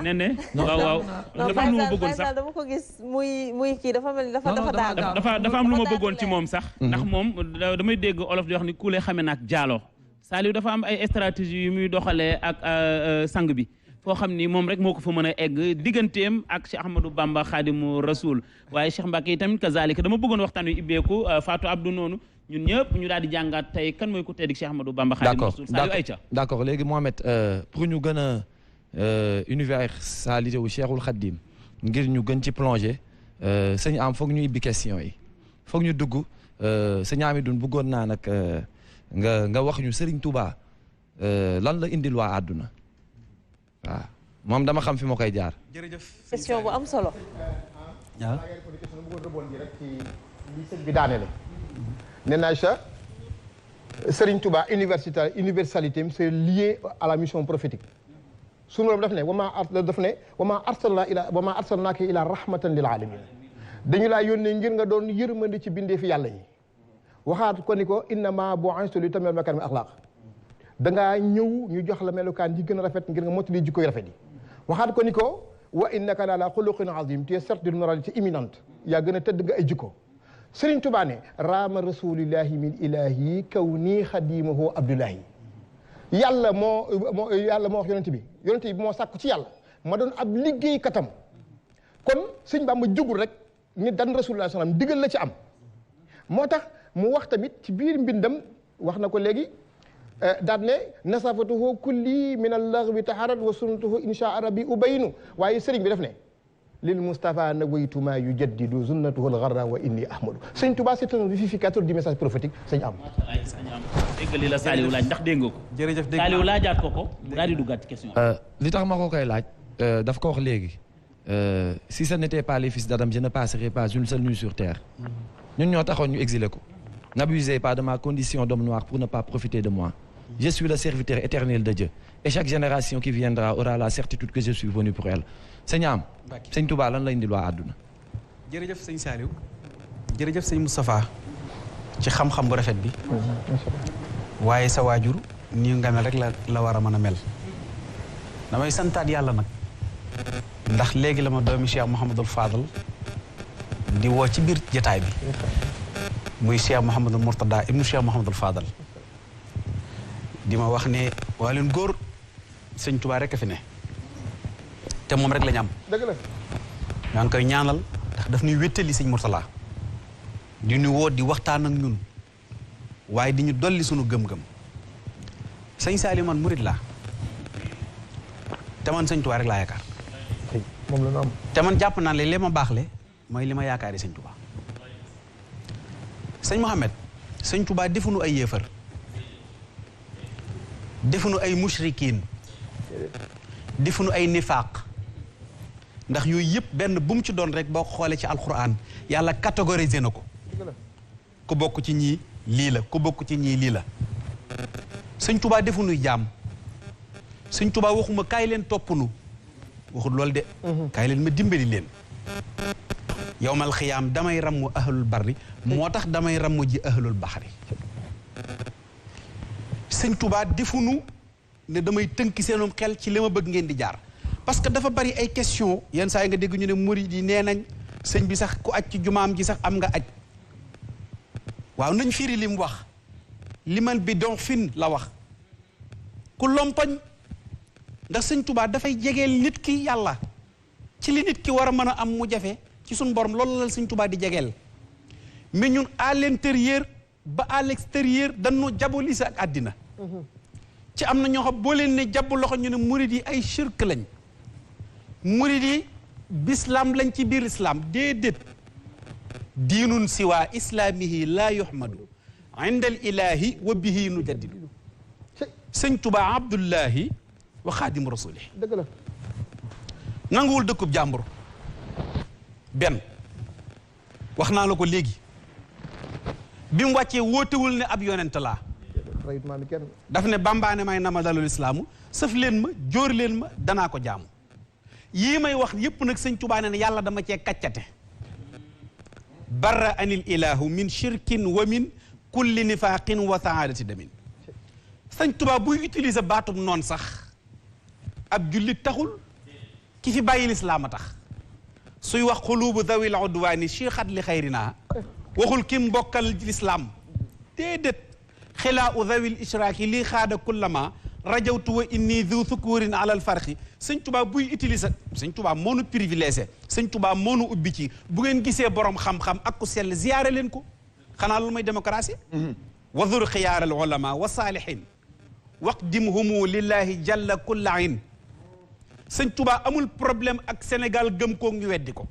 nee ne waaw dafa am lu ma bëggoon sax dama ko gis muy kii dafa mel ni dafa am lu ma bëggoon ci moom sax ndax moom damay dégg olof di wax ni ku le xame naak jaalo Saliou dafa am ay stratégie yu muy doxalee ak sang bi foo xam ni moom rek moo ko fa mën a egg digganteem ak Cheikh Ahmadou Bamba Khadimu Rasoul waaye Cheikh Mbacke yi tamit kazalika dama bëggoon waxtaan wi ibbeeku Fatou Abdou noonu ñun ñëpp ñu daal di jàngaat tey kan mooy ku tedd Cheikh Ahmadou Bamba Khadimu Rasoul Saliou ayca d'accord léegi Mohamed pour ñu gën a universalité wu Cheikhul Khadim ngir ñu gën ci plonger sëñ am foog ñu ibbi question yi foog ñu dugg sëñ Amidoune bëggoon naa nag nga wax ñu Serigne Touba lan la indil waa àdduna waaw moom dama xam fi ma koy jaar. jërëjëf question bu am solo. waaw. bi daanele nee naa sa Serigne Touba universalité c'est lié à la mission prophétique sunu loolu daf ne wama arsalnaaka ila rahmatan lil alamin dañu laa yónnee ngir nga doon yërmande ci bindee fi yàlla yi waxaat ko ni ko innama bu'istu li utammima makaarima al-axlaaq dangaa ñëw ñu jox la melukaan yi gën a rafet ngir nga mottali jikko yu rafet yi waxaat ko ni ko wa innaka la ala xuluqin azim tu es certes d'une moralité imminente yaa gën a tëdd nga ay jikko Serigne Touba ne raama rasulillahi min ilahi kaw nii xadimahu abdullahi yàlla moo wax yonent bi moo sàkku ci yàlla ma doon ab liggéey katam kon sëñ Bamba jugul rek ni dan rasulullah sallam digal la ci am moo tax mu wax tamit ci biir mbindam wax na ko léegi daal ne nasafatuhu kulli min allaghwi taharat wa sunnatuhu insha rabbi ubaynu waaye sëriñ bi def ne lil Mustafa nawaytu ma yujaddidu sunnatuhu al-gharra wa inni ahmadu sëñ Touba c'est un vivificateur du message prophétique sëñ am dégg li la Saliou laaj ndax dégg nga ko jërëjëf dégg Saliou laajaat ko daal di duggaat ci question li tax ma ko koy laaj daf ko wax léegi si ce n'était pas les fils d'Adam je ne passerai pas une seule nuit sur terre ñun ñoo taxoon ñu exilé ko n'abusez pas de ma condition d'homme noir pour ne pas profiter de moi je suis le serviteur éternel de Dieu et chaque génération qui viendra aura la certitude que je suis venu pour elle sëñ am sëñ Touba lan la indil waa àdduna jërëjëf sëñ Saliou jërëjëf sëñ Moustapha ci xam-xam bu rafet bi waaye sa waajur nii nga mel rek la war a mën a mel damay santaat yàlla nag ndax léegi la ma doomi Cheikh Mouhamadul Fadal di woo ci biir jataay bi muy Cheikh Mouhamadul Mourtada ibnu Cheikh Mouhamadul Fadal di ma wax ne waa leen góor sëñ Touba rek a fi ne te moom rek la ñu am. dëgg la. maa ngi koy ñaanal ndax daf ñuy wéttali sëñ Mourtala di ñu woo di waxtaan ak ñun waaye di ñu dolli sunu gëm-gëm sëñ Saliou man murid laa te man sëñ Touba rek laa yaakaar. moom la ñu am. te man jàpp naa ne li ma baax le mooy li ma yaakaari sëñ Touba sëñ Mohamed sëñ Touba defuñu ay yéefar defuñu ay mushrikiin defuñu ay nifaaq ndax yooyu yëpp benn bu mu ci doon rek boo xoolee ci alquran yàlla catégorisé na ko ku bokk ci ñii lii la ku bokk ci ñii lii la sëñ Touba defuñuy jaam sëñ Touba waxuma kaay leen topp nu waxul loolu de kaay leen ma dimbali leen yowmal xiyaam damay rammu ahlul barri moo tax damay rammu ji ahlul baxari sëñ Touba defunu ne damay tënki seenum xel ci li ma bëgg ngeen di jaar parce que dafa bari ay question yenn saa yi nga dégg ñu ne murid yi nee nañ sëñ bi sax ku aj ci jumaam ji sax am nga aj waaw nañ firi li mu wax limal bi don fin la wax ku lompañ ndax sëñ Touba dafay jegeel nit ki yàlla ci li nit ki war a mën a am mu jafe ci suñ borom loolu la sëñ Touba di jegeel mais ñun à l'intérieur ba à l'extérieur dañoo jabolise ak àddina ci am na ñoo xam boo leen ne jàpp loxo ñu ne murid yi ay shirk lañ murid yi bislam lañ ci biir islam déedéet diinun siwa islaamihi laa yuhmadu inda al ilahi wa bihi nu jaddidu sëñ Touba abdullahi wa xaadimu rasuli dëgg la nanguwul dëkkub jàmbur benn wax naa la ko léegi bi mu wàccee wóotewul ne ab yonent laa daf ne bambaane may nama dalul islaamu sëf leen ma jóor leen ma danaa ko jaamu yii may wax yépp nag sëñ Touba ne yàlla dama cee kaccate barra anil ilahu min shirkin wa min kulli nifaqin wa saadati damin sëñ Touba buy utiliser baatub noon sax ab jullit taxul ki fi bàyyi lislaam a tax suy wax xulubu dawil udwaani chixat li xayrina waxul ki mbokkal lislaam déedéet xilaa u dawil ishraaki lii xaada kullama rajawtu wa inni du thukurin alal farqi sëñ Tuubaa buy utiliser sëñ Tuubaa moo nu privilégié sëñ Tuubaa moo nu ubbi ci bu ngeen gisee borom xam-xam ak ku sell ziyaare leen ko xanaa lu may démocratie wa dur xiyaar al ulama wa saalihin waqdimhumu lillahi jalla kulla ayn sëñ Tuubaa amul problème ak Sénégal gëm koo ngi weddi ko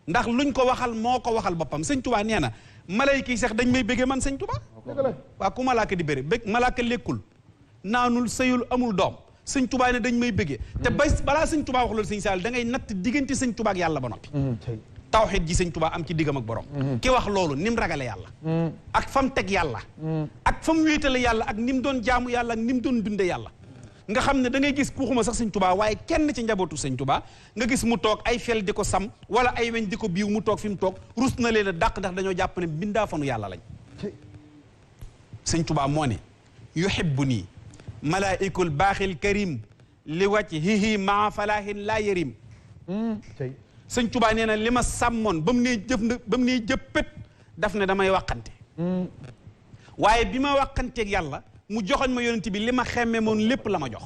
ndax luñ ko waxal moo ko waxal boppam sëñ Tuubaa nee na malayka yi sax dañ may bëggee man sëñ Tuubaa waa ku malaaka di bëri bëgg malaaka lekkul naanul sëyul amul doom sëñ Tuubaa ne dañ may bëggee te balaa sëñ Tuubaa wax loolu sëñ Saal da ngay natt diggante sëñ Tuubaa ak yàlla ba noppi tawxiid ji sëñ Tuubaa am ci diggam ak borom ki wax loolu ni mu ragale yàlla ak fa mu teg yàlla ak fa mu wéetale yàlla ak ni mu doon jaamu yàlla ak ni mu doon dunde yàlla nga xam ne da ngay gis kuuxuma sax sëñ Tuubaa waaye kenn ci njabootu sëñ Tuubaa nga gis mu toog ay fel di ko sam wala ay weñ di ko biiw mu toog fi mu toog rus na leen a dàq ndax dañoo jàpp ne bindaa fanu yàlla lañ sëñ Tuubaa moo ne yuhibbu nii malaa'ikul baaxil karim li wajhihi maa falaahin laa yarim sëñ Tuubaa nee na li ma sàmmoon ba mu nee jëf na ba mu nee jëppët daf ne damay waqante waaye bi ma waqanteeg yàlla mu joxoñ ma yonent bi li ma xemme moon lépp la ma jox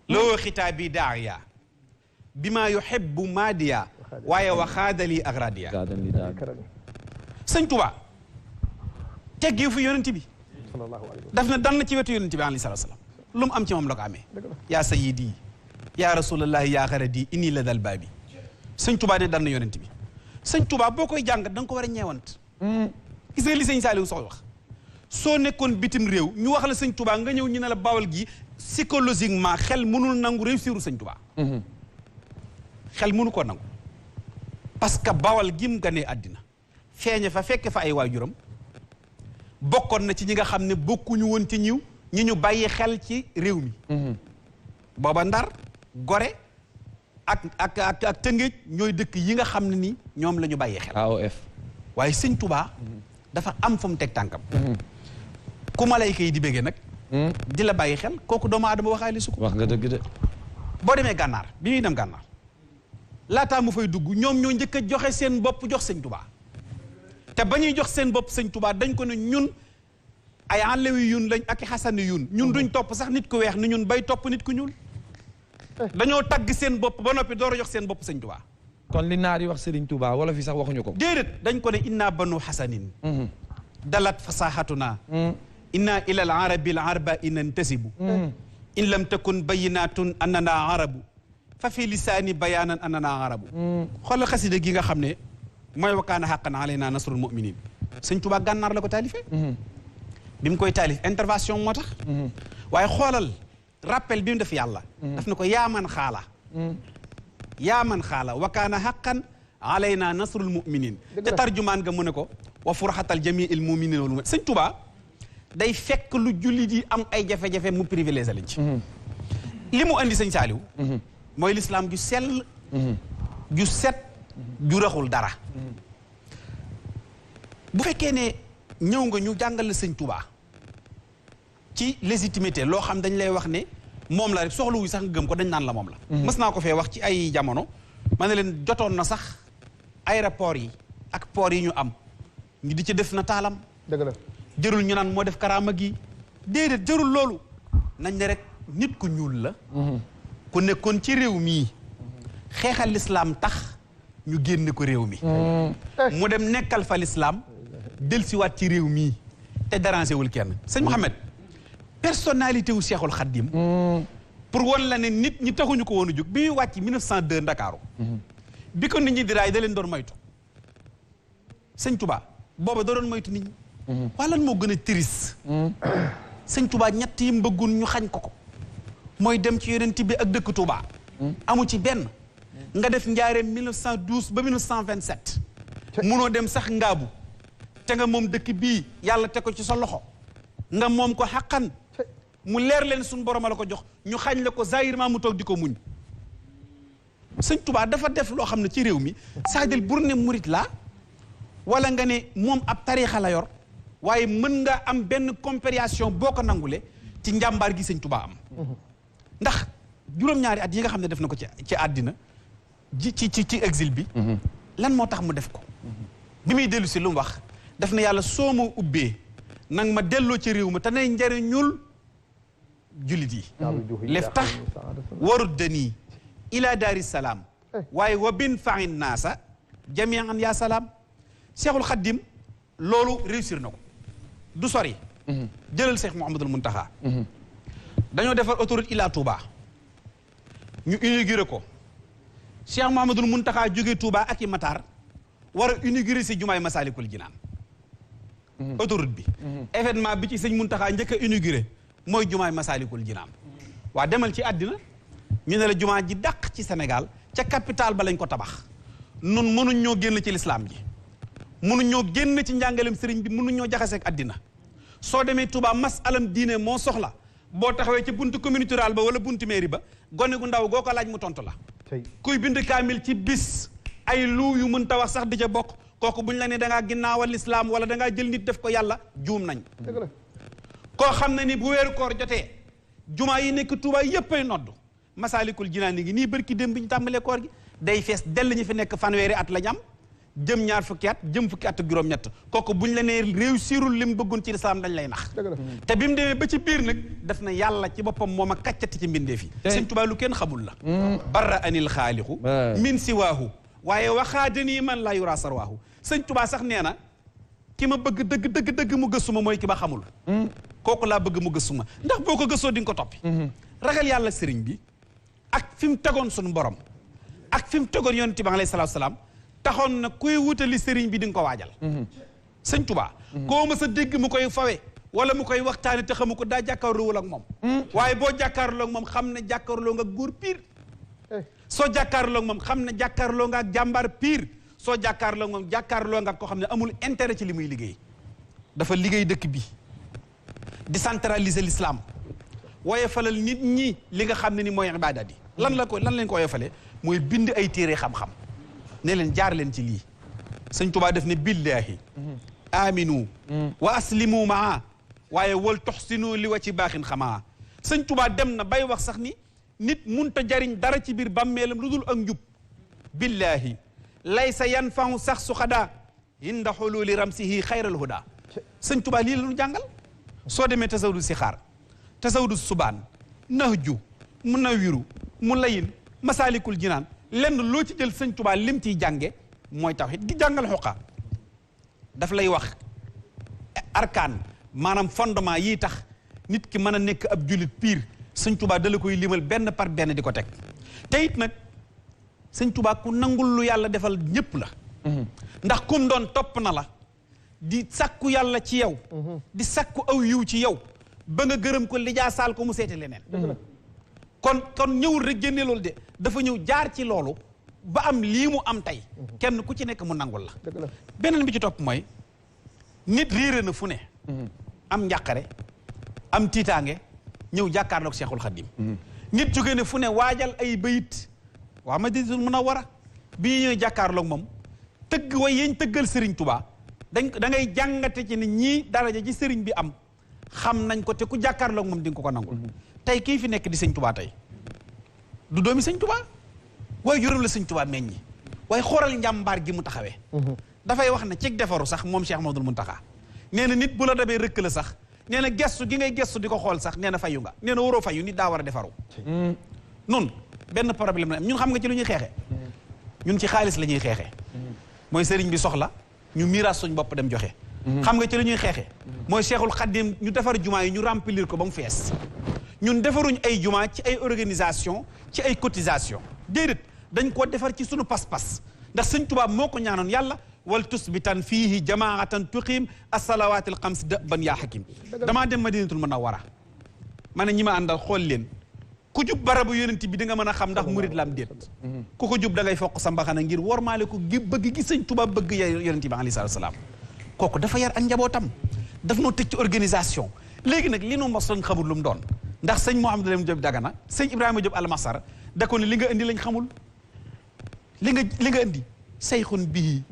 loo xitaabi daaya bi ma yuhibbu maadiya waaye wa xaadali agradiya sëñ Tuubaa teggi fu yonent bi daf ne dan na ci wetu yonent bi alayhi salaatu salaam lu mu am ci moom la ko amee yaa sayyidi yaa rasulallahi yaa xaradi inni la dal baabi sëñ Tuubaa ne dan na yonent bi sëñ Tuubaa boo koy jàngat da nga ko war a ñeewant gis nga li sëñ Saaliw sox wax soo nekkoon bitim réew ñu wax la sëñ Tuubaa nga ñëw ñu ne la Bawol gi psychologiquement xel mënul nangu réussiru sëñ Tuubaa xel mënu ko nangu parce que Bawol gi mu ganee àddina feeñe fa fekke fa ay waajuram bokkoon na ci ñi nga xam ne bokkuñu woon ci ñi ñu bàyyi xel ci réew mi booba Ndar Gore ak Tëngéej ñooy dëkk yi nga xam ne ni ñoom la ñu bàyyi xel AOF waaye sëñ Tuubaa dafa am fu mu teg tànkam ku malayka yi di béggee nag di la bàyyi xel kooku doomu aadama waxaale su ko wax nga dëgg de boo demee gànnaar bi muy dem gànnaar laataa mu fay dugg ñoom ñoo njëkk a joxe seen bopp jox sëñ Tuubaa te ba ñuy jox seen bopp sëñ Tuubaa dañ ko ne ñun ay àllewi yun lañ ak xasani yun ñun duñ topp sax nit ku weex ni ñun bay topp nit ku ñuul dañoo tagg seen bopp ba noppi door a jox seen bopp sëñ Tuubaa kon li naar yi wax Serigne Touba wala fi sax waxuñu ko déedéet dañ ko ne inna banu xasanin dalat fasahatuna inna ila al arabi al arba inantasibu in lam takun bayinatun annana arabu fa fi lisaani bayaanan annana arabu xoolal xasida gi nga xam ne mooy wakaana xaqan alayna nasrul muminin sëñ Tuubaa gànnaar la ko taalifee bi mu koy taalif intervention moo tax waaye xoolal rappel bi mu def yàlla daf na ko yaaman xaala wakaana xaqan alayna nasrul muminin te tarjumaan nga mu ne ko wa furxatal jamiil muminin wal mu'minin sëñ Tuubaa day fekk lu jullit yi am ay jafe-jafe mu privilégié lañ ci li mu andi sëñ Saaliw mooy lislaam ju sell ju set ju raxul dara bu fekkee ne ñëw nga ñu jàngal la sëñ Tuubaa ci légitimité loo xam dañ lay wax ne moom la rek soxla wuy sax nga gëm ko dañ naan la moom la mës naa ko fee wax ci ay jamono ma ne leen jotoon na sax aéroport yi ak port yi ñu am ñu di ci def na taalam dëgg la jërul ñu naan moo def karaama gi déedéet jërul loolu nañ ne rek nit ku ñuul la ku nekkoon ci réew mii xeexal lislaam tax ñu génne ko réew mi mu dem nekkal fa lislaam dellusiwaat ci réew mii te dérangé wul kenn sëñ Mouhamed personnalité wu Cheikhul Khadim pour won la ne nit ñi taxuñu ko woon a jóg bi muy wàcc 1902 Ndakaaru bi ko nit ñi di raay da leen doon moytu sëñ Touba booba da doon moytu nit ñi waa lan moo gën a triste sëñ Touba ñett yi mbëggun ñu xañ ko mooy dem ci yonent bi ak dëkk Touba amu ci benn nga def njaareem 1912 ba 1927 munoo dem sax ngaabu te nga moom dëkk bii yàlla te ko ci sa loxo nga moom ko xaqan mu leer leen suñu borom la ko jox ñu xañ la ko zahirement mu toog di ko muñ sëñ Touba dafa def loo xam ne ci réew mi c'est-à-dire bur ne murit la wala nga ne moom ab tariixa la yor waaye mën nga am benn compréhension boo ko nangule ci njàmbaar gi sëñ Touba am ndax juróom-ñaari at yi nga xam ne def na ko ci àddina ci exil bi lan moo tax mu def ko bi muy dellu si lu mu wax def na yàlla soo ma ubbee nang ma delloo ci réew ma te nay njariñul jullit yi lef tax waruddanii ila daari salaam waaye wa bin fain naasa jamian ya salaam Cheikhul Khadim loolu réussir na ko du sori jëlal Cheikh Mouhamadoul Mountakha dañoo defar autoroute Ila Touba ñu inauguré ko Cheikh Mouhamadoul Mountakha jógee Touba ak i Matar war a inauguré si jumaay Masalikul Jinaan autoroute bi événement bi ci sëñ Mountakha njëkk a inauguré mooy jumaay Masalikul Jinaan waa demal ci àddina ñu ne la jumaa ji dàq ci Sénégal ca capital ba lañ ko tabax nun mënuñ ñoo génn ci lislaam ji mënuñ ñoo génn ci njàngalem sëriñ bi mënuñ ñoo jaxaseeg àddina soo demee Touba masalam diine moo soxla boo taxawee ci buntu communauté rurale ba wala buntu mairie ba gone gu ndaw goo ko laaj mu tontu la kuy bind kaamil ci bis ay lu yu mën ta wax sax di ca bokk kooku buñ la ne da ngaa ginnaawal lislaam wala da ngaa jël nit def ko yàlla juum nañ koo xam ne ni bu weeru koor jotee jumaa yi nekk Touba yépp ay nodd Masaalikul Jinaan ngi nii bërki dem bi ñu tàmbalee koor gi day fees dell ñu fi nekk fanweeri at la ñam jëm ñaar fukki at jëm fukki at ak juróom-ñett kooku buñ la nee réussirul li mu bëggoon ci lislaam dañ lay nax te bi mu demee ba ci biir nag def na yàlla ci boppam moom a kaccati ci mbindeef yi Sëñ Tuubaa lu kenn xamul la barra anil xaalixu min siwaahu waaye waxaadanii man laa yura sarwaahu Sëñ Tuubaa sax nee na ki ma bëgg dëgg mu gëstuma mooy ki ma xamul kooku laa bëgg mu gëstuma ndax boo ko gëstoo di nga ko toppi ragal yàlla sëriñ bi ak fi mu tegoon suñu borom ak fi mu tegoon yonent bi alayhi salaatu salaam taxoon na kuy wutali sëriñ bi di nga ko waajal Sëñ Tuubaa koo ma sa dégg mu koy fawe wala mu koy waxtaane te xamu ko daa jàkkaarloowul ak moom waaye boo jàkkaarloo ak moom xam ne jàkkaarloo nga góor piir soo jàkkaarloo ak moom xam ne jàkkaarloo nga ak jàmbaar piir soo jàkkaarloo ak moom jàkkaarloo nga koo xam ne amul intérêt ci li muy liggéey dafa liggéey dëkk bi décentraliser l'islam woye falal nit ñi li nga xam ne ni mooy ibaadaat yi lan leen ko woye fale mooy bind ay téere xam-xam ne leen jaar leen ci lii Sëñ Tuubaa def ne billaahi aminu wa aslimu maa waaye wal toxsinu li wa ci baaxin xamaa Sëñ Tuubaa dem na bay wax sax ni nit munta jariñ dara ci biir bàmmeelam lu dul ak njub billaahi laysa yanfahu sax su xadaa inda xululi ramsihi xayral huda Sëñ Tuubaa lii la ñu jàngal soo demee tasawudu si xaar tasawudu subaan nahju mu nawiru mu layin masaalikul jinaan lenn loo ci jël Sëñ Tuubaa lim ciy jànge mooy tawhid gi jàngal xoqa daf lay wax arkaan maanaam fondement yii tax nit ki mën a nekk ab jullit piir Sëñ Tuubaa dala koy limal benn par benn di ko teg te it nag Sëñ Tuubaa ku nangul lu yàlla defal ñépp la ndax kum doon topp na la di sakku yàlla ci yow di sakku aw yiw ci yow ba nga gërëm ko lijaa saal ko mu seete leneen kon ñëwul rek génne loolu de dafa ñëw jaar ci loolu ba am lii mu am tey kenn ku ci nekk mu nangul la beneen bi ci topp mooy nit réere na fu ne am njàqare am tiitaange ñëw jàkkaarloog Cheikhul Khadim nit jóge ne fu ne waajal ay bayit waa Madinatul Munawwara bii ñëw jàkkaarloog moom tëgg way yeñ tëggal Serigne Touba da ngay jàngate ci ne ñii daraja ji Serigne bi am xam nañ ko te ku jàkkaarloog moom di nga ko nangul tey kii fi nekk di Sëñ Touba tey du doomi Sëñ Touba waaye juróom la Sëñ Touba meññi waaye xoolal njàmbaar gi mu taxawee dafay wax ne cig defaru sax moom Cheikh Mouhamadoul Mountakha nee na nit bu la dabee rëkk la sax nee na gestu gi ngay gestu di ko xool sax nee na fayu nga nee na waroo fayu nit daa war a defaru nun benn problème la ñun xam nga ci lu ñuy xeexe ñun ci xaalis la ñuy xeexe mooy sëriñ bi soxla ñu miiras suñ bopp dem joxe xam nga ci lu ñuy xeexe mooy Cheikhul Khadim ñu defar jumaa yi ñu remplir ko ba mu fees ñun defaruñ ay jumaa ci ay organisation ci ay cotisation déedéet dañ koo defar ci sunu pas-pas ndax Sëñ Tuubaa moo ko ñaanoon yàlla wal tusbitan fiihi jamaatan tuqiim as-salawaatil xams da'ban yaa hakim damaa dem Madinatul Munawwara ma ne ñi ma àndal xool leen ku jub barabu yonent bi di nga mën a xam ndax murid lam déet ku ko jub da ngay foq sa mbaxana ngir wormaale ko gi bëgg gi Sëñ Tuubaa bëgg yonent bi alayhi salaatu salaam kooku dafa yar ak njabootam daf noo tëj ci organisation léegi nag li nu mos lañ xamul lu mu doon ndax sëñ Mouhamadou Lamine Diop Dagana sëñ Ibrahima Diop Almasar da ko ne li nga indi lañ xamul li nga indi sayxun bii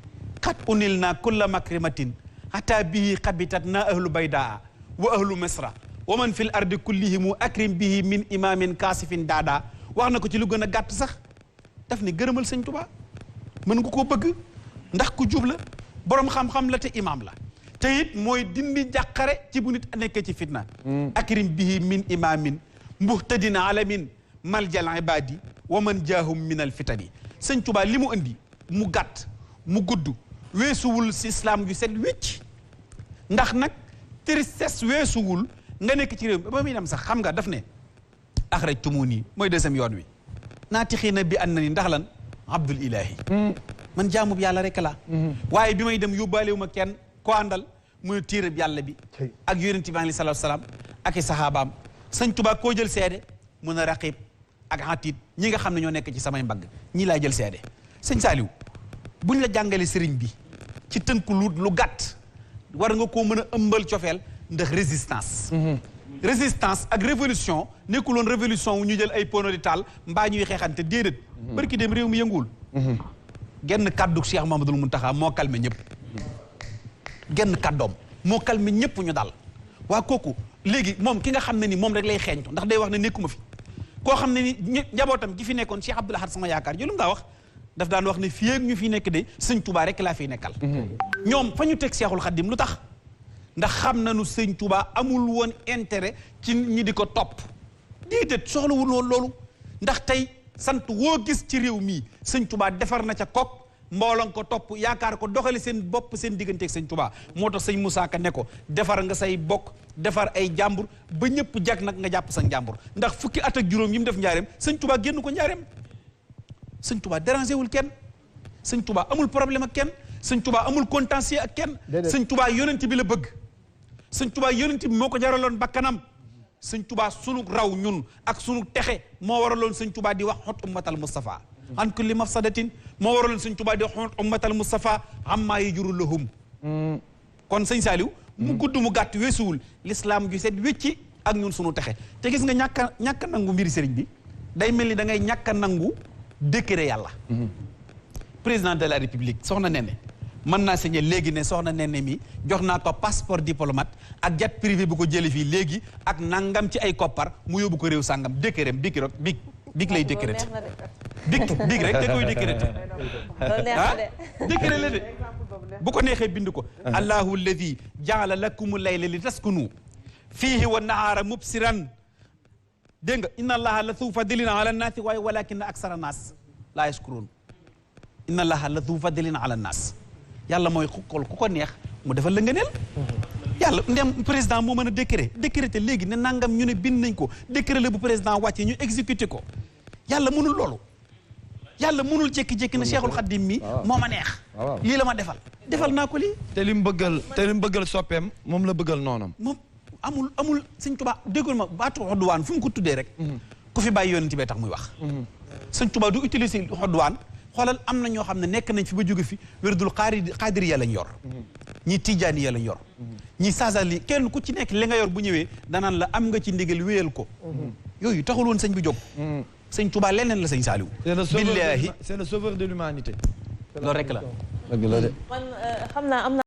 xat unil naa kulla makrimatin hatta bii xabitat na ahlu baydaa wa ahlu misra wa man fil ardi kullihimu akrim bihi min imamin kaasifin daada wax na ko ci lu gën a gàtt sax daf ne gërëmal sëñ Tuubaa mën nga koo bëgg ndax ku jub la borom xam-xam la te imaam la te it mooy dindi jàqare ci bu nit nekkee ci fitna akrim bihi min imaamin muhtadin alamin maljal ibadi wa man jaahum min al fitani sëñ Tuubaa li mu indi mu gàtt mu gudd weesuwul si islam yu set wécc ndax nag tristesse weesuwul nga nekk ci réew mi ba muy dem sax xam nga daf ne axrajtumuni mooy deuxième yoon wi naatixiina bi an na ni ndax lan abdul ilahi man jaamub yàlla rek la waaye bi may dem yóbbaalewu ma kenn ko àndal muy téereb yàlla bi ak yonent bi alayhi salaatu salaam ak i saxaabaam sëñ Tuubaa koo jël seede mun a raqib ak atiid ñi nga xam ne ñoo nekk ci samay mbagg ñii laa jël seede sëñ Saaliw buñ la jàngale sëriñ bi ci tënku lu gàtt war nga koo mën a ëmbal cofeel ndax résistance ak révolution nekkuloon révolution wu ñu jël ay pono di taal mbaa ñuy xeexante déedéet barki dem réew mi yënguwul genn kàddu Cheikh Mamadou Mountakha moo calmé ñëpp genn kàddoom moo calmé ñëpp ñu daal waa kooku léegi moom ki nga xam ne ni moom rek lay xeeñtu ndax day wax ne nekkuma fi koo xam ne ni njabootam gi fi nekkoon Cheikh Abdoul Ahad sama yaakaar jëlum daa wax daf daan wax ne fii ak ñu fi nekk de sëñ Touba rek laa fiy nekkal ñoom fa ñu teg Cheikhul Khadim lu tax ndax xam nañu sëñ Touba amul woon intérêt ci ñi di ko topp déedéet soxlawul woon loolu ndax tey sant woo gis ci réew mii sëñ Touba defar na ca kook mbooloo ko topp yaakaar ko doxali seen bopp seen digganteeg sëñ Touba moo tax sëñ Moussa Ka ne ko defar nga say bokk defar ay jàmbur ba ñëpp jag nag nga jàpp sa njàmbur ndax fukki at ak juróom yi mu def njaareem sëñ Touba génn ko njaareem sëñ Touba dérangé wul kenn sëñ Touba amul problème ak kenn sëñ Touba amul contentieux ak kenn sëñ Touba yonent bi la bëgg sëñ Touba yonent bi moo ko jaraloon bakkanam sëñ Touba sunu raw ñun ak sunu texe moo waraloon sëñ Touba di wax xot ummatal Mustafa an kulli mafsadatin moo waraloon sëñ Touba di wax xot ummatal Mustafa amma yajuru lahum kon sëñ Saliou mu gudd mu gàtt weesuwul l'islam ju set wécci ak ñun sunu texe te gis nga ñàkk a nangu mbiri sëriñ bi day mel ni da ngay ñàkk a nangu décret yàlla président de la république soxna Nene mën naa signé léegi ne soxna Nene mi jox naa ko passeport diplomate ak jet privé bu ko jëlee fii léegi ak nangam ci ay koppar mu yóbbu ko réew sàngam décret big lay décrété big rek da koy décrété décret la de bu ko neexee bind ko allahu alladi jaala lakumu layla li taskunu fiihi wa nahaara mubsiran dégg nga inna allaha la zu fadlin ala nnaasi waaye walakinna aksara naas laa yashkuruun inna allaha la zu fadlin ala nnaas yàlla mooy xool ku ko neex mu defal la ngëneel yàlla ndem président moo mën a décrété léegi ne nangam ñu ne bind nañ ko décret la bu président wàccee ñu exécuté ko yàlla mënul loolu yàlla mënul jékki-jékki na Cheikhul Khadim mi moo ma neex lii la ma defal naa ko lii te li mu bëggal soppeem moom la bëggal noonam moom amul sëñ Tuubaa déggul ma baatu xodduwaan fu mu ko tuddee rek ku fi bàyyi yonent bee tax muy wax sëñ Tuubaa du utiliser xodduwaan xoolal am na ñoo xam ne nekk nañ fi ba jóge fi wérdul xaadiriya lañ yor ñi tijaaniya lañ yor ñi saasali kenn ku ci nekk li nga yor bu ñëwee danaan la am nga ci ndigal wéyal ko yooyu taxul woon sëñ bi jóg sëñ Tuubaa leneen la sëñ Saaliw billaahi c'est le sauveur de l'humanité loolu rek la dëgg la de man xam naa am na